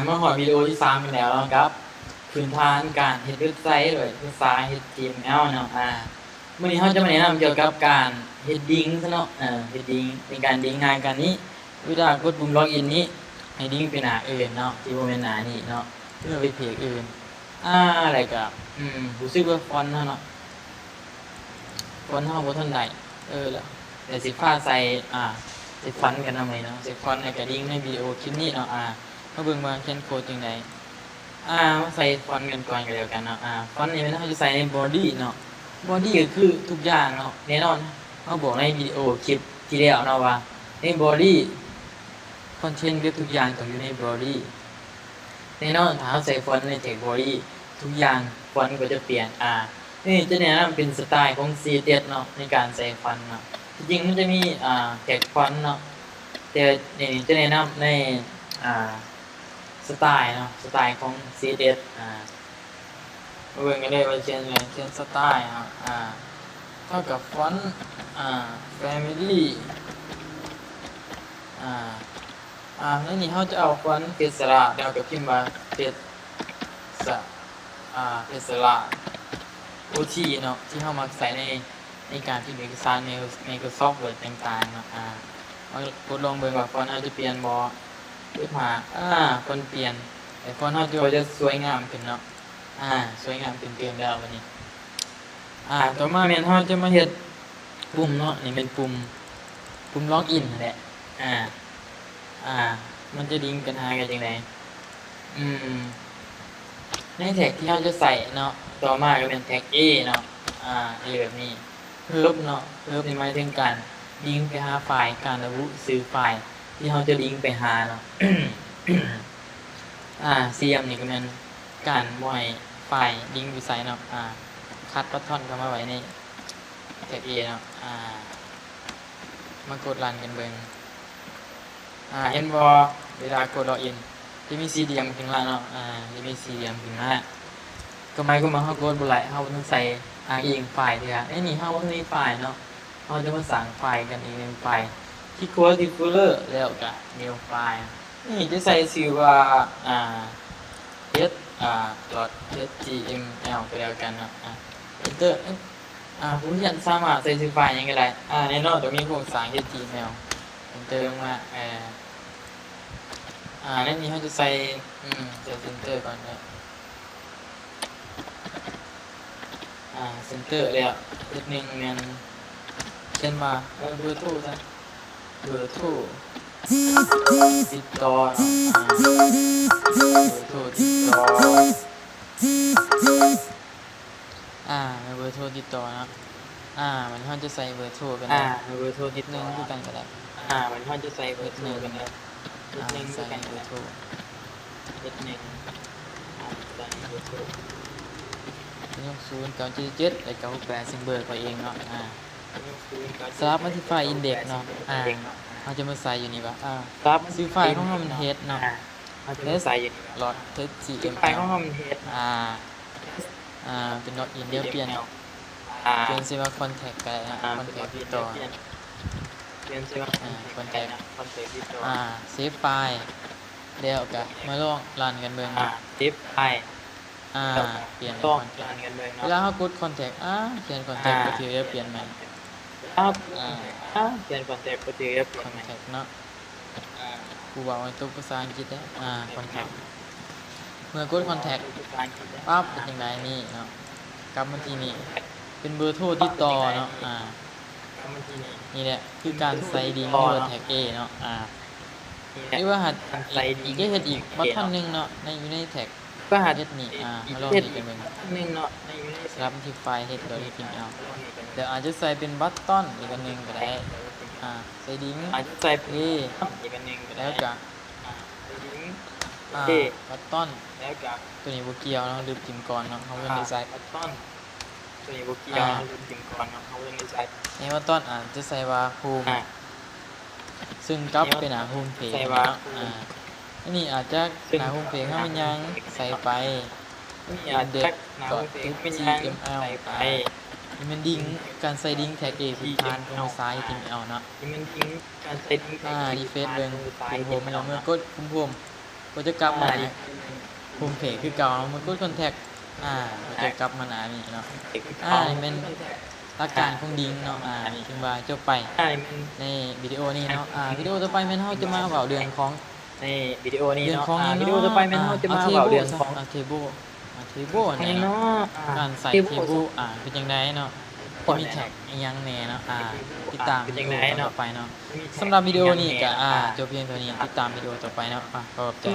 ມາຮອດວິດີໂອທີສາມກັນແລ້ວເນາະ ກັບພື້ນຖານການເຮັດເວັບໄຊໂດຍພາສາ ເອັດຊທີເອັມແອລ ເນາະ. ອາ ມື້ນີ້ເຮົາຈະມາແນະນຳກ່ຽວກັບການເຮັດດິງຊະເນາະ ເອີ ເຮັດດິງ ເປັນການດິງຫາການນີ້ ເວລາກົດປຸ່ມລັອກອິນນີ້ ໃຫ້ດິງໄປໜ້າອື່ນເນາະ ທີ່ບໍ່ແມ່ນໜ້ານີ້ເນາະ ຫຼືວ່າເວັບເພຈອື່ນ. ອາ ແລ້ວກະ ອືມ ຮູ້ສຶກວ່າຟອນເຮົາເນາະ ຟອນເຮົາບໍ່ທັນໄດ້ ເອີ ແລ້ວ ແລ້ວຊິພາໃສ່ ອາ ໃສ່ຟອນກັນນຳເນາະ ໃສ່ຟອນ ແລ້ວກະດິງໃນວິດີໂອຄລິບນີ້ເນາະ. ອາ ມາເບິ່ງວ່າຂຽນໂຄດຈັ່ງໃດ. ອາ ມາໃສ່ຟອນກັນກ່ອນກໍແລ້ວກັນເນາະ. ອາ ຟອນນີ້ແມ່ນເຮົາຈະໃສ່ໃນ body ເນາະ body ກໍຄືທຸກຢ່າງເນາະ ແນ່ນອນ ເຮົາບອກໃນວິດີໂອຄລິບທີ່ແລ້ວເນາະວ່າໃນ body content ເກືອບທຸກຢ່າງຕ້ອງຢູ່ໃນ body ແນ່ນອນ ຖ້າເຮົາໃສ່ຟອນໃນ text body ທຸກຢ່າງ ຟອນກໍຈະປ່ຽນ. ອາ ນີ້ຈະແນະນຳເປັນສະໄຕຂອງ CSS ເນາະ ໃນການໃສ່ຟອນເນາະ. ທີ່ຈິງມັນຈະມີ ອາ text font ເນາະ ແຕ່ນີ້ຈະແນະນຳໃນ ອາ ສະໄຕເນາະ ສະໄຕຂອງ CSS. ອາ ມາເບິ່ງກັນເລີຍວ່າຂຽນຫຍັງ ຂຽນສະໄຕເນາະ ອາ ເທົ່າກັບຟອນ ອາ family. ອາ ອາ ໃນນີ້ເຮົາຈະເອົາຟອນເພັດສະລາ ແລ້ວກໍພິມວ່າເພັດສະ ອາ ເພັດສະລາ ໂອທີ ເນາະ ທີ່ເຮົາມັກໃຊ້ໃນ ໃນການພິມເອກະສານ Microsoft Word ຕ່າງໆເນາະ. ອາ ມາກົດລອງເບິ່ງວ່າຟອນເຮົາຈະປ່ຽນບໍ່. ເອັຟຫ້າ ອາ ຟອນປ່ຽນ ແຕ່ຟອນເຮົາຈະ ຈະສວຍງາມຂຶ້ນເນາະ. ອາ ສວຍງາມຂຶ້ນຕື່ມແລ້ວບັດນີ້. ອາ ຕໍ່ມາແມ່ນເຮົາຈະມາເຮັດປຸ່ມເນາະ ນີ້ແມ່ນປຸ່ມ ປຸ່ມລັອກອິນຫັ້ນແຫຼະ. ອາ ອາ ມັນຈະດິງກັນຫາກັນຈັ່ງໃດ? ອືມ ໃນແທັກທີ່ເຮົາຈະໃຊ້ເນາະ ຕໍ່ມາກໍແມ່ນແທັກ A ເນາະ. ອາ A ແບບນີ້ Hub ເນາະ Hub ນີ້ໝາຍເຖິງການດິງໄປຫາຟາຍ ການລະບຸຊື່ຟາຍທີ່ເຮົາຈະດິງໄປຫາເນາະ. ອາ CM ນີ້ກໍແມ່ນການບໍ່ໃຫ້ຟາຍດິງໄປໃສເນາະ. ອາ ຄັດບັດທອນເຂົ້າມາໄວ້ໃນແທັກ A ເນາະ. ອາ ມາກົດຣັນກັນເບິ່ງ. ອາ ເຫັນບໍ່ ເວລາກົດລັອກອິນ ຈະມີສີ່ຫຼ່ຽມຂຶ້ນມາເນາະ. ອາ ຈະມີສີ່ຫຼ່ຽມຂຶ້ນມາ ກໍໝາຍຄວາມວ່າເຮົາກົດບໍ່ໄດ້ ເຮົາບໍ່ທັນໃສ່ອ້າງອີງຟາຍເທື່ອ. ໃນນີ້ເຮົາບໍ່ທັນມີຟາຍເນາະ ເຮົາຈະມາສ້າງຟາຍກັນອີກໜຶ່ງຟາຍ ຄລິກຂວາທີ່ Folder ແລ້ວກະ New File. ນີ້ຈະໃສ່ຊື່ວ່າ ອາ ເອັດ ອາ .html ກໍແລ້ວກັນເນາະ. ອາ Enter. ອາ ຜູ້ຮຽນສາມາດໃສ່ຊື່ຟາຍຫຍັງກໍໄດ້. ອາ ແນ່ນອນຕ້ອງມີໂຄງສ້າງ HTML Enter ລົງມາ. ເອີ ອາ ໃນນີ້ເຮົາຈະໃສ່ ອືມ ໃສ່ Center ກ່ອນເດີ. ອາ Center ແລ້ວ ເຮັດໜຶ່ງແມ່ນຂຽນວ່າ ເອີ ເບີໂທຊະ ເບີໂທຕິດຕໍ່ເນາະ. ອາ ເບີໂທຕິດຕໍ່ ອາ ເບີໂທຕິດຕໍ່ເນາະ. ອາ ບັດນີ້ເຮົາຈະໃສ່ເບີໂທກັນ ອາ ເບີໂທຕິດຕໍ່ ໜຶ່ງຄືກັນກໍໄດ້. ອາ ບັດນີ້ເຮົາຈະໃສ່ເບີໂທກັນ ອາ ໃສ່ເບີໂທ ເຮັດໜຶ່ງ ອາ ໃສ່ເບີໂທ ໜຶ່ງສູນເກົ້າເຈັດເຈັດ ແລະ ເກົ້າຫົກແປດ ຊຶ່ງເບີຂ້ອຍເອງເນາະ. ອາ ສຳລັບມັນຊິໄຟລ໌ Index ເນາະ. ອາ ເຮົາຈະມາໃສ່ຢູ່ນີ້ວ່າ ອາ ຊື່ຟາຍຂອງເຮົາມັນ H ເນາະ. ເຮົາຈະມາໃສ່ຢູ່ນີ້ວ່າ .html ອາ ອາ ເປັນ login ດຽວປ່ຽນ ອາ ປ່ຽນຊື່ວ່າ contact ກໍໄດ້ເນາະ. ອາ contact ຕິດຕໍ່ ປ່ຽນຊື່ວ່າ ອາ contact ອາ save file ແລ້ວກໍມາລອງຣັນກັນເບິ່ງ ອາ save file ອາ ປ່ຽນເປັນ contact ເວລາເຮົາກົດ contact ອາ ຂຽນ contact ບໍ່ຖືກ ດຽວປ່ຽນໃໝ່ ອາ ຂຽນ contact ບໍ່ຖືກ ດຽວປ່ຽນໃໝ່ contact ເນາະ. ອາ ຜູ້ເວົ້າໃຫ້ຕົກພາສາອັງກິດເດ້ ອາ contact ເມື່ອກົດ contact ປັບ ເປັນຈັ່ງໃດນີ້ເນາະ. ກັບມາທີ່ນີ້ ເປັນເບີໂທຕິດຕໍ່ເນາະ. ອາ ນີ້ແຫຼະຄືການໃສ່ດິງ ຫຼືວ່າ tag A ເນາະ. ອາ ຫຼືວ່າຫາກ ອີກ ຈະເຮັດອີກບັດທອນໜຶ່ງເນາະ ໃນ ຢູ່ໃນ tag ເຮັດນີ້ ອາ ມາລອງເຮັດກັນເບິ່ງ. ສຳລັບທີ່ໄຟລ໌ H.html ແລ້ວອາດຈະໃສ່ເປັນບັດຕອນອີກອັນໜຶ່ງກໍໄດ້. ອາ ໃສ່ດິງ A ແລ້ວກະ ອາ ບັດຕອນ ຕົວນີ້ບໍ່ກ່ຽວເນາະ ລຶບຖິ້ມກ່ອນເນາະ ເຮົາບໍ່ໄດ້ໃສ່. ໃນບັດຕອນອາດຈະໃສ່ວ່າ Home ຊຶ່ງກັບໄປໜ້າ Home Page ເນາະ. ອາ ອັນນີ້ອາດຈະໜ້າ Home Page ເຮົາແມ່ນຫຍັງ ໃສ່ໄປ index.html ອາ ນີ້ແມ່ນດິງ ການໃສ່ດິງ tag A ພື້ນຖານຂອງພາສາ HTML ເນາະ. ອາ refresh ເບິ່ງ Home ເນາະ ເມື່ອກົດ Home ກໍຈະກັບມາ ອ່າ ໂຮມເພຈຄືເກົ່າເນາະ ມາກົດຄອນແທັກ ອ່າ ກໍຈະກັບມາໜ້ານີ້ເນາະ. ອ່າ ນີ້ແມ່ນຫຼັກການຂອງດິງເນາະ ອ່າ ຖືວ່າຈົບໄປໃນວິດີໂອນີ້ເນາະ. ອ່າ ວິດີໂອຕໍ່ໄປແມ່ນເຮົາຈະມາເວົ້າເລື່ອງຂອງ ໃນວິດີໂອນີ້ເນາະ ວິດີໂອຕໍ່ໄປແມ່ນເຮົາຈະມາເວົ້າເລື່ອງຂອງ ເທເບິລ ເທເບິລນີ້ເນາະ ການໃສ່ເທເບິລ ອ່າ ເປັນຈັ່ງໃດເນາະ ຈະມີແທັກອີ່ຫຍັງແດ່ເນາະ ອ່າ ຕິດຕາມວິດີໂອຕໍ່ໄປເນາະ. ສຳລັບວິດີໂອນີ້ກໍ ອ່າ ຈົບພຽງເທົ່ານີ້ ຕິດຕາມວິດີໂອຕໍ່ໄປເນາະ ຂອບໃຈ.